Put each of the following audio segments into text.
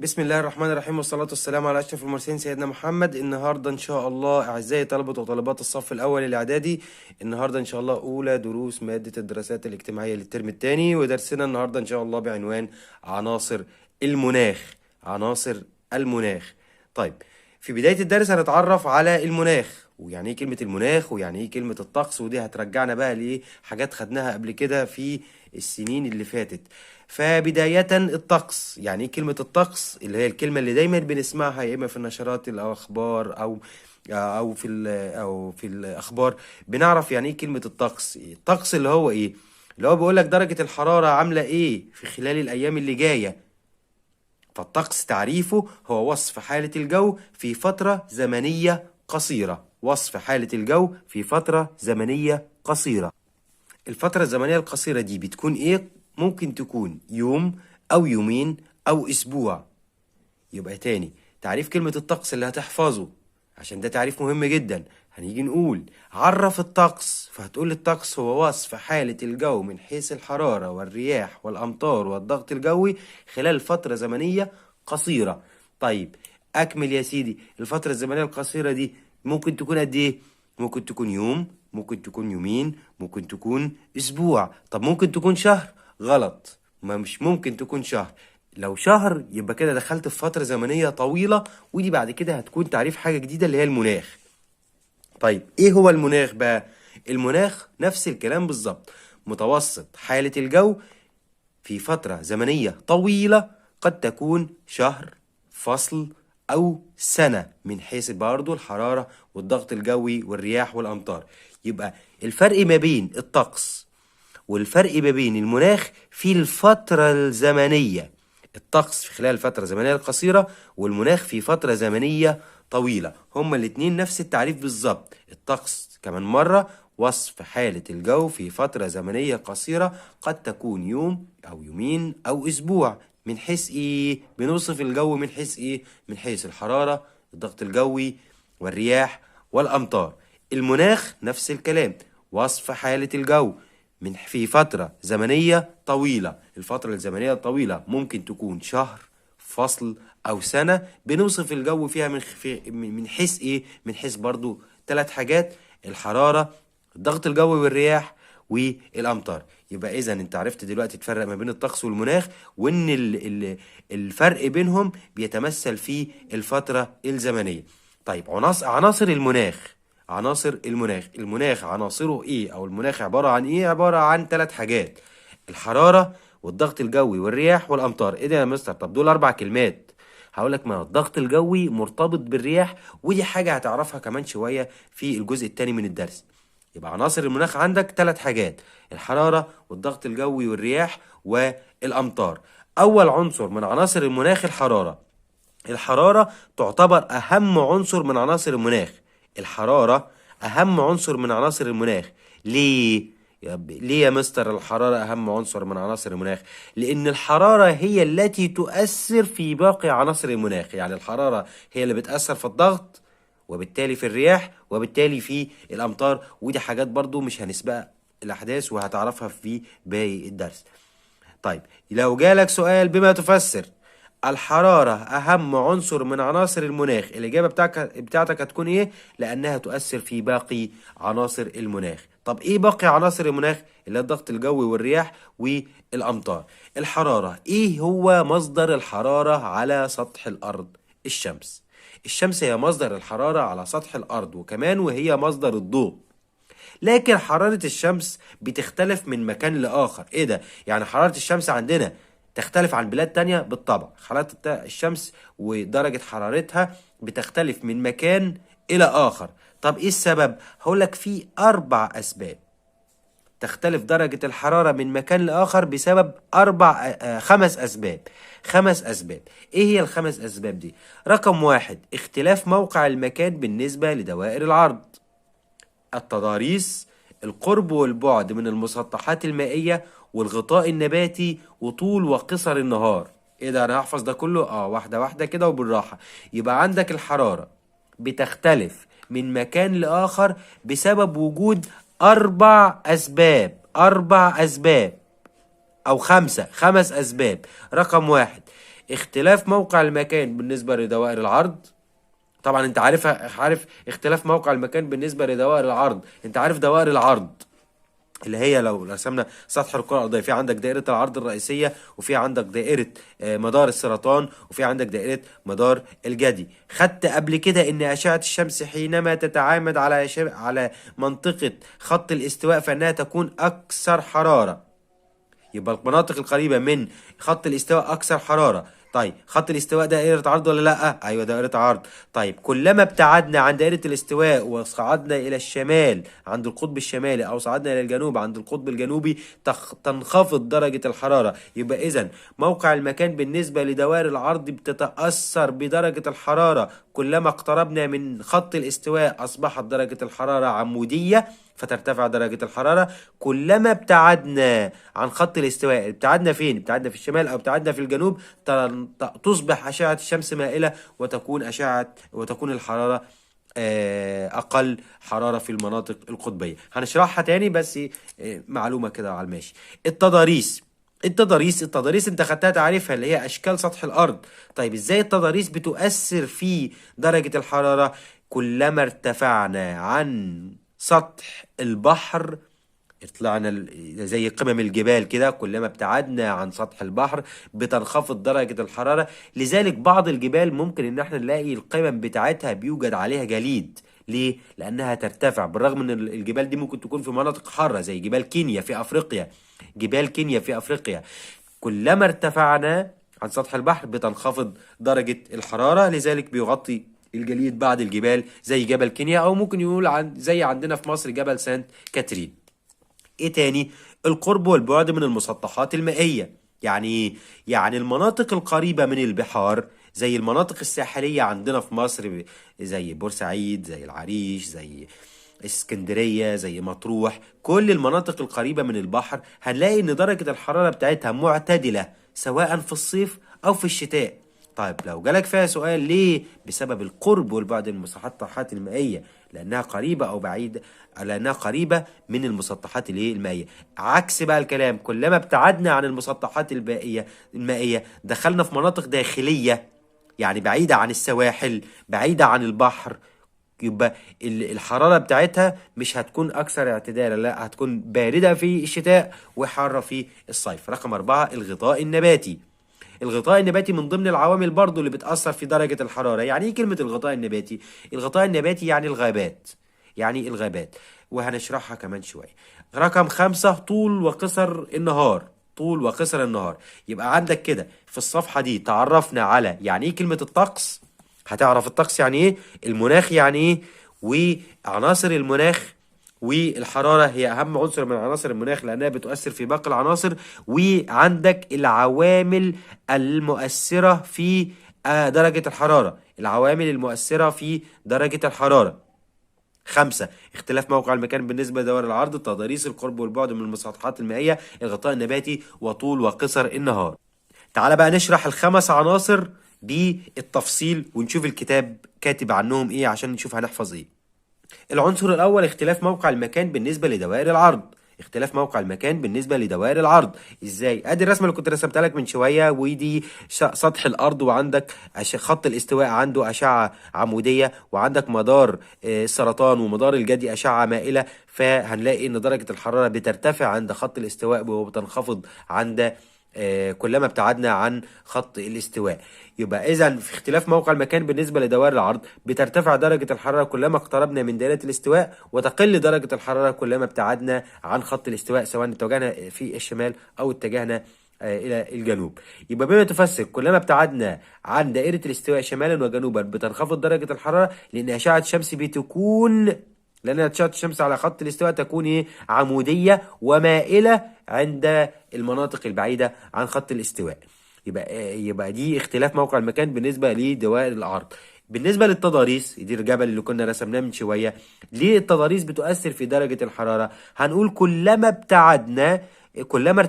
بسم الله الرحمن الرحيم، والصلاة والسلام على أشرف المرسلين سيدنا محمد. النهاردة إن شاء الله أعزائي طلبة وطالبات الصف الأول الإعدادي، النهاردة إن شاء الله أولى دروس مادة الدراسات الاجتماعية للترم الثاني، ودرسنا النهاردة إن شاء الله بعنوان عناصر المناخ. عناصر المناخ. طيب، في بداية الدرس هنتعرف على المناخ، ويعني ايه كلمة المناخ، ويعني ايه كلمة الطقس، ودي هترجعنا بقى لإيه حاجات خدناها قبل كده في السنين اللي فاتت. فبداية الطقس، يعني ايه كلمة الطقس اللي هي الكلمة اللي دايما بنسمعها يا اما في النشرات الأخبار أو في الأخبار، بنعرف يعني ايه كلمة الطقس. الطقس اللي هو ايه؟ اللي هو بيقول لك درجة الحرارة عاملة ايه في خلال الأيام اللي جاية. فالطقس تعريفه هو وصف حالة الجو في فترة زمنية قصيرة. وصف حالة الجو في فترة زمنية قصيرة. الفترة الزمنية القصيرة دي بتكون ايه؟ ممكن تكون يوم أو يومين أو أسبوع. يبقى تاني تعريف كلمة الطقس اللي هتحفظه، عشان ده تعريف مهم جدا. هنيجي نقول عرف الطقس، فهتقول الطقس هو وصف حالة الجو من حيث الحرارة والرياح والأمطار والضغط الجوي خلال فترة زمنية قصيرة. طيب أكمل يا سيدي، الفترة الزمنية القصيرة دي ممكن تكون قد إيه؟ ممكن تكون يوم، ممكن تكون يومين، ممكن تكون أسبوع. طب ممكن تكون شهر؟ غلط، ما مش ممكن تكون شهر. لو شهر يبقى كده دخلت في فترة زمنية طويلة، ودي بعد كده هتكون تعريف حاجة جديدة اللي هي المناخ. طيب ايه هو المناخ بقى؟ المناخ نفس الكلام بالظبط، متوسط حالة الجو في فترة زمنية طويلة، قد تكون شهر، فصل أو سنة، من حيث برضه الحرارة والضغط الجوي والرياح والأمطار. يبقى الفرق ما بين الطقس والفرق ما بين المناخ في الفترة الزمنية. الطقس في خلال الفترة الزمنية القصيرة، والمناخ في فترة زمنية طويلة. هما الاتنين نفس التعريف بالظبط. الطقس كمان مرة وصف حالة الجو في فترة زمنية قصيرة، قد تكون يوم أو يومين أو أسبوع. من حيث إيه؟ بنوصف الجو من حيث إيه؟ من حيث الحرارة، الضغط الجوي والرياح والأمطار. المناخ نفس الكلام، وصف حالة الجو من في فترة زمنية طويلة. الفترة الزمنية الطويلة ممكن تكون شهر، فصل أو سنة، بنوصف الجو فيها من حيث إيه؟ من حيث برضو ثلاث حاجات: الحرارة، الضغط الجوي والرياح والأمطار. يبقى إذا أنت عرفت دلوقتي تفرق ما بين الطقس والمناخ، وإن الفرق بينهم بيتمثل في الفترة الزمنية. طيب عناصر المناخ. عناصر المناخ، المناخ عناصره ايه؟ او المناخ عبارة عن ايه؟ عبارة عن ثلاث حاجات: الحرارة والضغط الجوي والرياح والامطار. ايه ده يا مستر؟ طب دول اربع كلمات. هقول لك ما الضغط الجوي مرتبط بالرياح، ودي حاجة هتعرفها كمان شوية في الجزء الثاني من الدرس. يبقى عناصر المناخ عندك ثلاث حاجات: الحرارة والضغط الجوي والرياح والامطار. اول عنصر من عناصر المناخ الحرارة. الحرارة تعتبر اهم عنصر من عناصر المناخ. الحرارة أهم عنصر من عناصر المناخ. ليه؟ ليه يا مستر الحرارة أهم عنصر من عناصر المناخ؟ لأن الحرارة هي التي تؤثر في باقي عناصر المناخ. يعني الحرارة هي اللي بتأثر في الضغط، وبالتالي في الرياح، وبالتالي في الأمطار. ودي حاجات برضو مش هنسبق الأحداث وهتعرفها في باقي الدرس. طيب لو جالك سؤال بما تفسر الحرارة أهم عنصر من عناصر المناخ، الإجابة بتاعتك هتكون إيه؟ لأنها تؤثر في باقي عناصر المناخ. طب إيه باقي عناصر المناخ؟ اللي هي الضغط الجوي والرياح والأمطار. الحرارة، إيه هو مصدر الحرارة على سطح الأرض؟ الشمس. الشمس هي مصدر الحرارة على سطح الأرض، وكمان وهي مصدر الضوء. لكن حرارة الشمس بتختلف من مكان لآخر. إيه ده؟ يعني حرارة الشمس عندنا تختلف عن بلاد تانية؟ بالطبع حرارة الشمس ودرجة حرارتها بتختلف من مكان إلى آخر. طب إيه السبب؟ هقولك في 4 أسباب تختلف درجة الحرارة من مكان لآخر بسبب 5 أسباب. 5 أسباب. إيه هي ال5 أسباب دي؟ رقم 1، اختلاف موقع المكان بالنسبة لدوائر العرض، التضاريس، القرب والبعد من المسطحات المائية، والغطاء النباتي، وطول وقصر النهار. ايه ده، انا هحفظ ده كله؟ واحدة واحدة كده وبالراحة. يبقى عندك الحرارة بتختلف من مكان لآخر بسبب وجود 4 أسباب. 4 أسباب أو 5 أسباب. رقم 1، اختلاف موقع المكان بالنسبة لدوائر العرض. طبعا انت عارف اختلاف موقع المكان بالنسبة لدوائر العرض، انت عارف دوائر العرض اللي هي لو رسمنا سطح الكرة الأرضية، في عندك دائرة العرض الرئيسية، وفي عندك دائرة مدار السرطان، وفي عندك دائرة مدار الجدي. خدت قبل كده إن أشعة الشمس حينما تتعامد على منطقة خط الاستواء فإنها تكون أكثر حرارة، يبقى المناطق القريبة من خط الاستواء أكثر حرارة. طيب خط الاستواء دائرة عرض ولا لأ؟ أيوة دائرة عرض. طيب كلما ابتعدنا عن دائرة الاستواء وصعدنا إلى الشمال عند القطب الشمالي أو صعدنا إلى الجنوب عند القطب الجنوبي تنخفض درجة الحرارة. يبقى إذن موقع المكان بالنسبة لدوائر العرض بتتأثر بدرجة الحرارة، كلما اقتربنا من خط الاستواء أصبحت درجة الحرارة عمودية فترتفع درجة الحرارة. كلما ابتعدنا عن خط الاستواء، ابتعدنا فين؟ ابتعدنا في الشمال أو ابتعدنا في الجنوب، تصبح أشعة الشمس مائلة وتكون الحرارة أقل حرارة في المناطق القطبية. هنشرحها تاني بس معلومة كده على الماشي. التضاريس انت خدتها تعريفها اللي هي أشكال سطح الأرض. طيب إزاي التضاريس بتؤثر في درجة الحرارة؟ كلما ارتفعنا عن سطح البحر، طلعنا زي قمم الجبال كده، كلما ابتعدنا عن سطح البحر بتنخفض درجة الحرارة. لذلك بعض الجبال ممكن ان احنا نلاقي القمم بتاعتها بيوجد عليها جليد. ليه؟ لأنها ترتفع، بالرغم ان الجبال دي ممكن تكون في مناطق حارة زي جبال كينيا في أفريقيا. جبال كينيا في أفريقيا كلما ارتفعنا عن سطح البحر بتنخفض درجة الحرارة، لذلك بيغطي الجليد بعض الجبال زي جبل كينيا، أو ممكن يقول زي عندنا في مصر جبل سانت كاترين. ايه تاني؟ القرب والبعد من المسطحات المائية. يعني يعني المناطق القريبة من البحار زي المناطق الساحلية عندنا في مصر، زي بورسعيد، زي العريش، زي اسكندرية، زي مطروح، كل المناطق القريبة من البحر هنلاقي ان درجة الحرارة بتاعتها معتدلة سواء في الصيف او في الشتاء. طيب لو جالك فيها سؤال ليه؟ بسبب القرب والبعد من المسطحات المائية، لأنها قريبة أو بعيدة، لأنها قريبة من المسطحات المائية. عكس بقى الكلام، كلما ابتعدنا عن المسطحات المائية دخلنا في مناطق داخلية، يعني بعيدة عن السواحل، بعيدة عن البحر، يبقى الحرارة بتاعتها مش هتكون أكثر اعتدالا، لا هتكون باردة في الشتاء وحارة في الصيف. رقم 4 الغطاء النباتي. الغطاء النباتي من ضمن العوامل برضو اللي بتأثر في درجة الحرارة. يعني ايه كلمة الغطاء النباتي؟ الغطاء النباتي يعني الغابات، يعني الغابات، وهنشرحها كمان شوية. رقم 5 طول وقصر النهار. طول وقصر النهار، يبقى عندك كده في الصفحة دي تعرفنا على يعني ايه كلمة الطقس، هتعرف الطقس يعني ايه، المناخ يعني ايه، وعناصر المناخ، والحرارة هي أهم عنصر من عناصر المناخ لأنها بتؤثر في باقي العناصر، وعندك العوامل المؤثرة في درجة الحرارة، العوامل المؤثرة في درجة الحرارة. 5 اختلاف موقع المكان بالنسبة لدوائر العرض، التضاريس، القرب والبعد من المسطحات المائية، الغطاء النباتي، وطول وقصر النهار. تعال بقى نشرح الخمس عناصر بالتفصيل ونشوف الكتاب كاتب عنهم ايه عشان نشوف هنحفظ ايه. العنصر الأول اختلاف موقع المكان بالنسبة لدوائر العرض. اختلاف موقع المكان بالنسبة لدوائر العرض ازاي؟ ادي الرسمة اللي كنت رسمتها لك من شوية، ودي سطح الأرض، وعندك خط الاستواء عنده أشعة عمودية، وعندك مدار السرطان ومدار الجدي أشعة مائلة، فهنلاقي إن درجة الحرارة بترتفع عند خط الاستواء وبتنخفض عند كلما ابتعدنا عن خط الاستواء. يبقى إذا في اختلاف موقع المكان بالنسبة لدوائر العرض بترتفع درجة الحرارة كلما اقتربنا من دائرة الاستواء، وتقل درجة الحرارة كلما ابتعدنا عن خط الاستواء، سواء اتجهنا في الشمال أو اتجهنا إلى الجنوب. يبقى بما تفسر كلما ابتعدنا عن دائرة الاستواء شمالا وجنوبا بتنخفض درجة الحرارة، لأن أشعة الشمس بتكون، لأن أشعة الشمس على خط الاستواء تكون إيه؟ عمودية ومائلة عند المناطق البعيدة عن خط الاستواء. يبقى دي اختلاف موقع المكان بالنسبة لدوائر العرض. بالنسبة للتضاريس، دي الجبل اللي كنا رسمناه من شوية، ليه التضاريس بتؤثر في درجة الحرارة؟ هنقول كلما ابتعدنا، كلما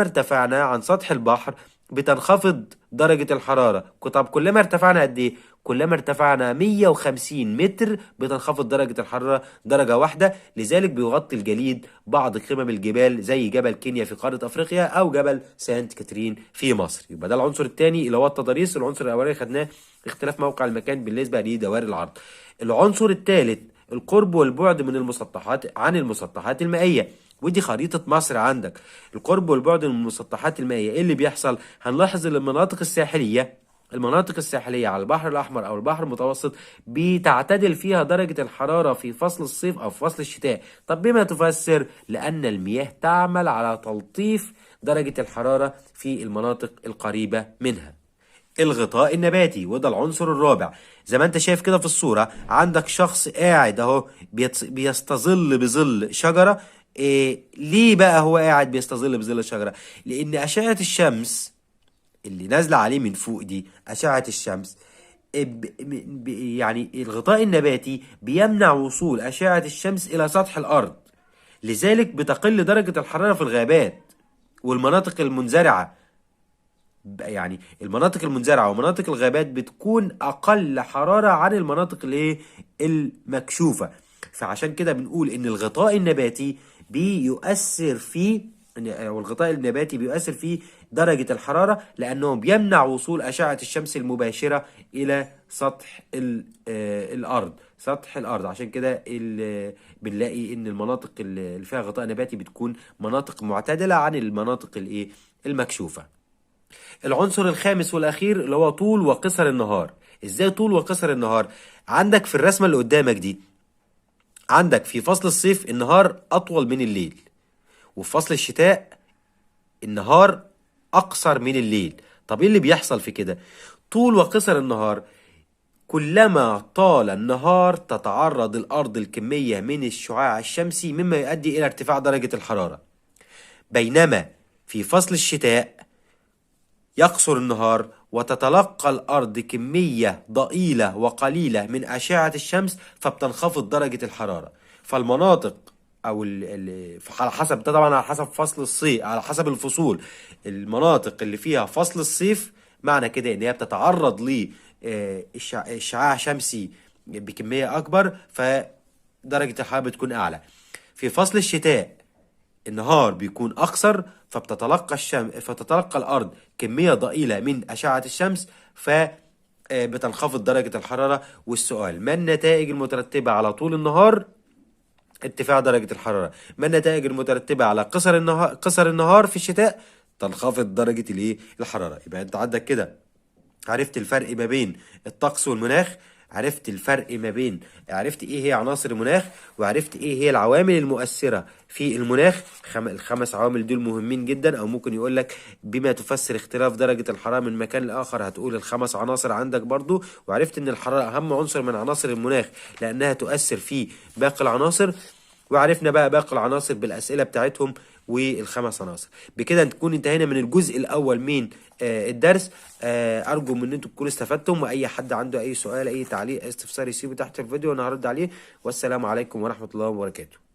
ارتفعنا عن سطح البحر بتنخفض درجة الحرارة. طب كلما ارتفعنا قد ايه؟ كلما ارتفعنا 150 متر بتنخفض درجة الحرارة درجة واحدة. لذلك بيغطي الجليد بعض قمم الجبال زي جبل كينيا في قارة أفريقيا أو جبل سانت كاترين في مصر. يبقى ده العنصر الثاني اللي هو التضاريس. العنصر الأولاني خدناه اختلاف موقع المكان بالنسبة لدوائر العرض. العنصر الثالث القرب والبعد من المسطحات عن المسطحات المائية، ودي خريطة مصر عندك. القرب والبعد من المسطحات المائية ايه اللي بيحصل؟ هنلاحظ ان المناطق الساحلية على البحر الأحمر أو البحر المتوسط بتعتدل فيها درجة الحرارة في فصل الصيف أو في فصل الشتاء. طب بما تفسر؟ لأن المياه تعمل على تلطيف درجة الحرارة في المناطق القريبة منها. الغطاء النباتي، وده العنصر الرابع. زي ما انت شايف كده في الصورة عندك شخص قاعد اهو بيستظل بظل شجرة. إيه ليه بقى هو قاعد بيستظل بظل الشجرة؟ لأن أشعة الشمس اللي نازلة عليه من فوق دي، أشعة الشمس يعني الغطاء النباتي بيمنع وصول أشعة الشمس إلى سطح الأرض، لذلك بتقل درجة الحرارة في الغابات والمناطق المنزرعة. يعني المناطق المنزرعة ومناطق الغابات بتكون أقل حرارة عن المناطق اللي المكشوفة. فعشان كده بنقول إن الغطاء النباتي بيؤثر في، أو الغطاء النباتي بيؤثر في درجة الحرارة لأنه بيمنع وصول أشعة الشمس المباشرة إلى سطح الأرض، سطح الأرض. عشان كده بنلاقي إن المناطق اللي فيها غطاء نباتي بتكون مناطق معتدلة عن المناطق المكشوفة. العنصر الخامس والأخير اللي هو طول وقصر النهار. إزاي طول وقصر النهار؟ عندك في الرسمة اللي قدامك دي، عندك في فصل الصيف النهار أطول من الليل، وفي فصل الشتاء النهار أقصر من الليل. طب إيه اللي بيحصل في كده؟ طول وقصر النهار، كلما طال النهار تتعرض الأرض لكمية من الشعاع الشمسي مما يؤدي إلى ارتفاع درجة الحرارة، بينما في فصل الشتاء يقصر النهار وتتلقى الأرض كمية ضئيلة وقليلة من أشعة الشمس فبتنخفض درجة الحرارة. فالمناطق أو على حسب ده طبعا، على حسب فصل الصيف، على حسب الفصول، المناطق اللي فيها فصل الصيف معنى كده إن هي بتتعرض ل إشعاع شمسي بكمية أكبر فدرجة الحرارة بتكون أعلى. في فصل الشتاء النهار بيكون أقصر فبتتلقى فتتلقى الأرض كمية ضئيلة من أشعة الشمس فبتنخفض درجة الحرارة. والسؤال: ما النتائج المترتبة على طول النهار؟ ارتفاع درجة الحرارة. ما النتائج المترتبة على قصر النهار في الشتاء؟ تنخفض درجة الحرارة. يبقى أنت عندك كده عرفت الفرق ما بين الطقس والمناخ، عرفت الفرق ما بين، عرفت ايه هي عناصر المناخ، وعرفت ايه هي العوامل المؤثرة في المناخ. الخمس عوامل دول مهمين جدا. او ممكن يقول لك بما تفسر اختلاف درجة الحرارة من مكان لآخر، هتقول الخمس عناصر عندك برضو. وعرفت ان الحرارة اهم عنصر من عناصر المناخ لانها تؤثر في باقي العناصر. وعرفنا بقى باقي العناصر بالأسئلة بتاعتهم والخمس عناصر. بكده نكون انتهينا من الجزء الأول من الدرس. أرجو من أنتم تكونوا استفدتم، وأي حد عنده أي سؤال أي تعليق استفسار يسيبه تحت الفيديو وأنا هرد عليه. والسلام عليكم ورحمة الله وبركاته.